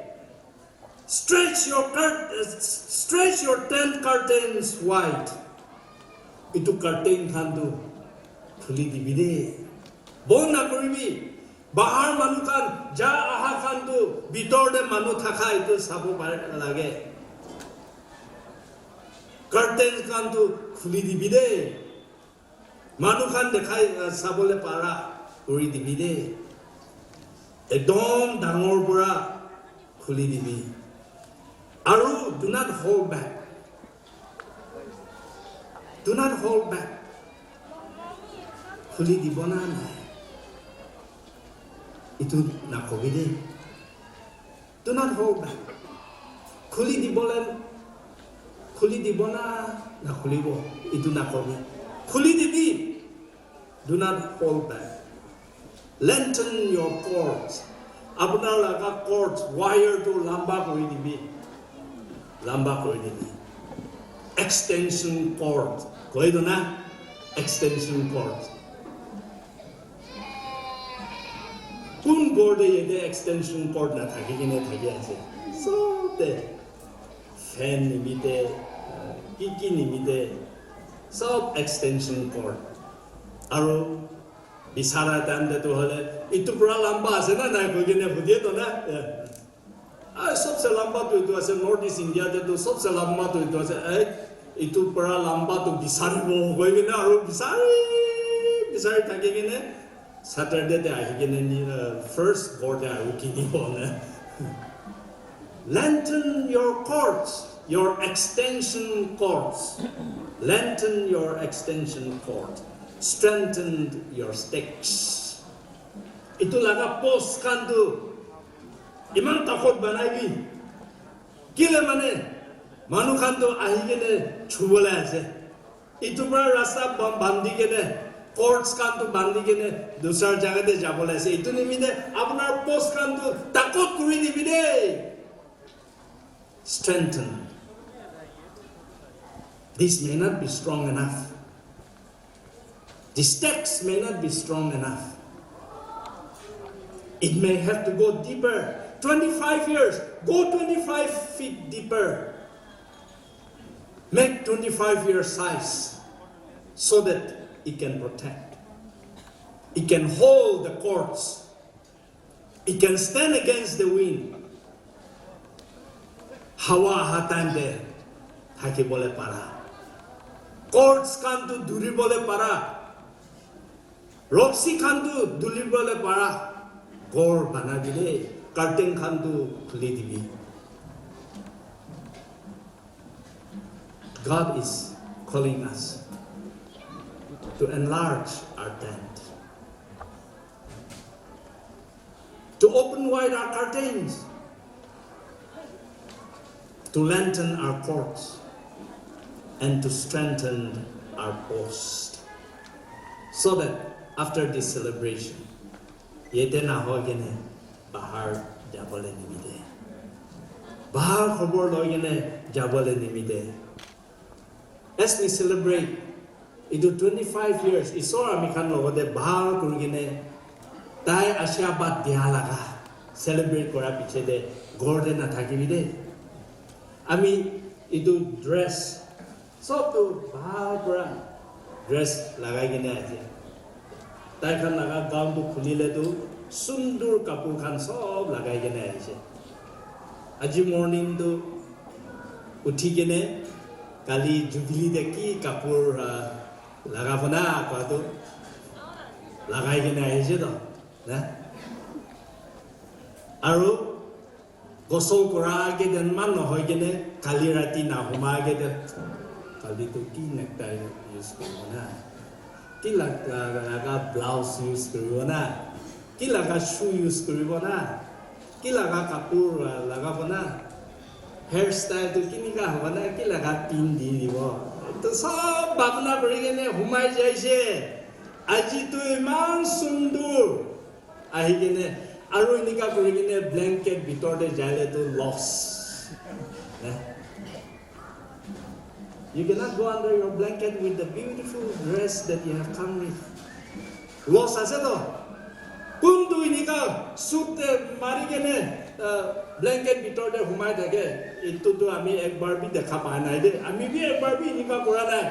Stretch your cur- uh, stretch your tent curtains wide. Itu curtain khan tu khuli dibi de. Bon na kuribi. Bahar manu khan ja aha khan tu bitor de manu thaka itu sabo pare lage. Curtain khan tu khuli dibi de. Manu khan dekhai, uh, sabole para kuri dibi de. Ekdom dangor pura khuli dibi. Aru do not hold back. Do not hold back. Khuli dibo na nai? Itu nakobi de. Do not hold back. Khuli dibole, khuli dibo na nakhulibo? Itu nakobi. Khuli dibi. Do not hold back. Lengthen your cords. Apunar laga cords, wire tu lamba kuri dibi. Lamba kuri dibi. Extension cord. Koi do na? Extension cord. Kun ghor te yate extension cord na thaki kene thaki ase? Sob te fan nimite, ki ki nimite, sob extension cord. Aru bisara time te tu hole, itu pura lamba ase na nai koi kene hudie to na. Ah, sobse lamba tu itu ase, North East India te tu sobse lamba tu itu ase. Eh, itu pura lamba tu bisaribo koi kene aru bisari, bisari thaki kene Saturday te ahi kene ni, uh, first ghor te aru kini bo na. Lengthen your cords, your extension cords. Lengthen your extension cord. Strengthen your stakes. Itu laga post khan tu iman takhot banai bi. Kile mane, manu khan tu ahi kene chubole ase. Itu para rasta ba-, bandi kene, cords khan tu bandi kene, dusra jaga te jabole ase. Itu nimite apunar post khan tu takhot kuri dibi de. Strengthen. This may not be strong enough. The stakes may not be strong enough. It may have to go deeper. Twenty-five years. Go twenty-five feet deeper. Make twenty-five year size so that it can protect. It can hold the cords. It can stand against the wind. Hawa aha time te thaki bole para. Cords khan tu duri bole para. Roksi khan tu duri bole para. Ghor bana dile, curtain khan tu khuli dibi. God is calling us to enlarge our tent, to open wide our curtains, to lengthen our cords, and to strengthen our post, so that after this celebration, yete na hoi kene bahar jabole nimite, bahar khobor loi kene jabole nimite, as we celebrate itu twenty-five years, Isor ami khan logote bhal kuri kene tai ashirwad dia laga celebrate kora piche te ghor te na thakibi de. Ami itu dress sob tu bhal pura dress lagai kena ase. Tai khan laga gown tu khulile tu sundur kapur khan sob lagai kena ase. Aji morning tu uthi kene kali jubilee te ki kapur, ah, lagabo na koa tu lagai kena ase to, na? Aru gosol kura age de man nohoi kene kali rati na huma age de kali tu ki necktie use kuribo na, ki laga, laga blouse use kuribo na, ki laga shoe use kuribo na, ki laga kapur, ah, lagabo na, hair style tu kinika hobo na, ki laga pin di dibo. Etu sob bhabna kuri kene humai jaise. Aji tu iman sundur. Ahi kene, aru enika kuri kene blanket bitor te jaile tu loss. Eh? You cannot go under your blanket with the beautiful dress that you have come with. Loss ase to? Kuntu enika suit te mari kene, uh, blanket bitor te humai thake, etu tu ami ekbar bi dekha pai nai de. Ami bi ekbar bi enika kura nai.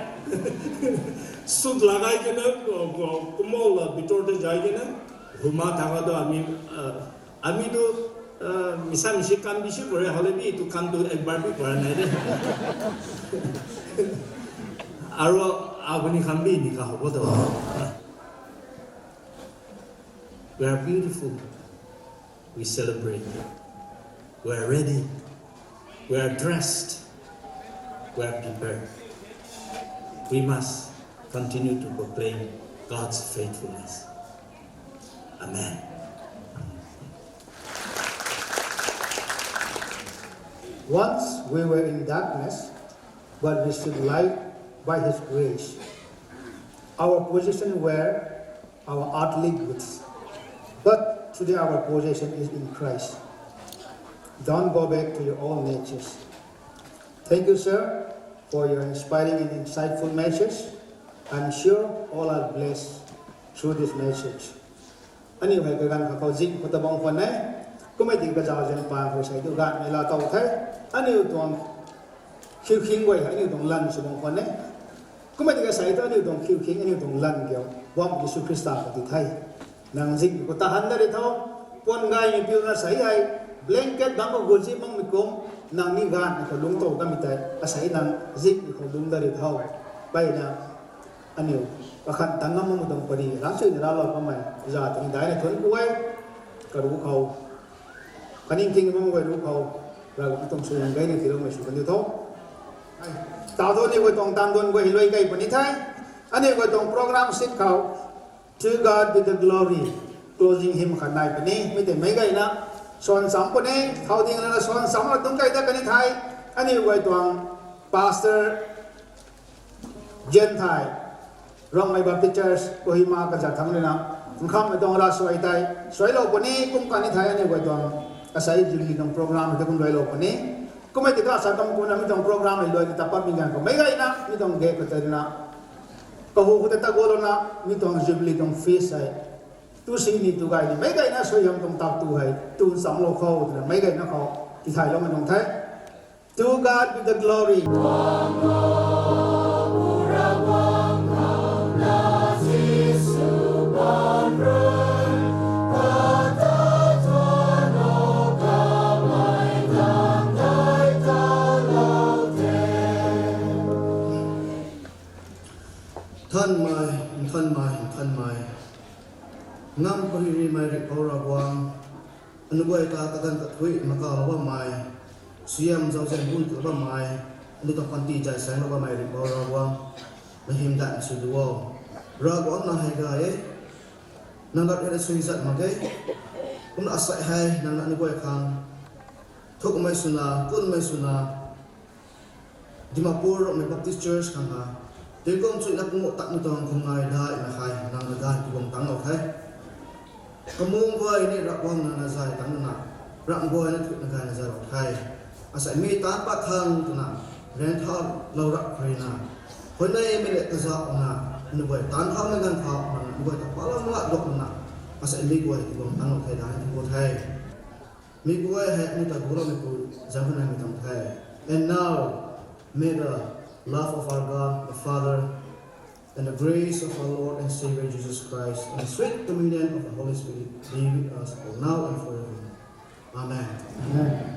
Suit lagai kene, uh, uh, kumol la bitor te jai kene, huma thaka tu ami, uh, ami tu, uh, misa misi kam bishi kore, hole bi etu kam tu ekbar bi kura nai de. Aro apuni khan bi enika hobo to. We are beautiful. We celebrate. We are ready. We are dressed. We are prepared. We must continue to proclaim God's faithfulness. Amen. Once we were in darkness, but received light by His grace. Our position were our earthly goods, but today our position is in Christ. Don't go back to your old natures. Thank you, sir, for your inspiring and insightful message. I'm sure all are blessed through this message. Ani bai ka gan ka kau jing ko ta bang ko ne. Kumai ding ka jao jen pa ko sai tu gan me la tau thai. Ani u tuang khiu khing wai ani u tuang lan su bang ko ne. Kumai ding ka sai tu ani u tuang khiu khing ani u tuang lan kyo. Wang Yesu Krista ko ti thai. Nang jing ko ta han da ri thau. Pon gai ni piu na sai hai. Blanket bang ko goji bang mi kom. Nang ni gan ko lung tau ka mi tai. A sai nang jing ko lung da ri thau. Bai na. Aniu, pakhat dangam amu dong pari, rasu ini ralo pamai, ja tani dai na thon kuai, karu khau, kaning king mamu karu khau, ragu atum su yang gai ni tiro mai su kan tho. Tado ni ko tong tang don ko hiloi kai pani thai, ani ko tong program sit khau, to God be the glory, closing hymn khanai pani, mi te mai gai na, son sam pani, thau ding na son sam la tung kai da kani thai, ani ko tong pastor, Jen thai, Rongmei Baptist Church, Kohima ka ja thang rina, nkham me dong ra suai tai, suai lo puni, kum kani thai ani wai dong, asai jubilee dong program de kun wai lo puni, kumai tika sa kam kuna mi dong program lo ta pa mi ngan ko, mai gai na, mi dong ge ko ta rina, ka hu ko ta go lo na, mi dong jubilee dong feast hai, tu si ni tu gai ni, mai gai na so yam dong tak tu hai, tu sam lo kho, mai gai na kho, ti thai lo ma dong thai. To God be the glory. Than mai, than mai, than mai. Ngam pahiri mai rik paura buang. Anu guai ta ka kan ka thui ma ka lo ba mai. Siam zau zen bun ka ba mai. Anu ta panti jai sai lo ba mai ri ba ra wa. Ma him da su du wo. Ra go na hai ga ye. Na ga re sui zat ma ge. Kun a sai hai na na anu guai khang. Thuk mai su na, kun mai su na. Dimapur Rongmei Baptist Church khan ha. Tengkong chui na pungo tak ni tong khum ngai da ina khai nang na gan ki bong tang lo khai. Kamung boi ni rak bong na na zai tang na. Rak boi na thut na gan na zai lo khai. Asa mi tan pa khang tu na. Ren tha lo rak khri na. Hoi na mi le ka za na. Nu boi tan khang na gan kha na. Nu boi ta pa lo ma dok na. Asa mi boi ki bong tang lo khai da ni bong khai. Mi kuai hai mi ta gura mi ku jangkana mi tong thai. And now, may the love of our God, the Father, And the grace of our Lord and Savior Jesus Christ and the sweet communion of the Holy Spirit be with us all now and forever. Amen. Amen.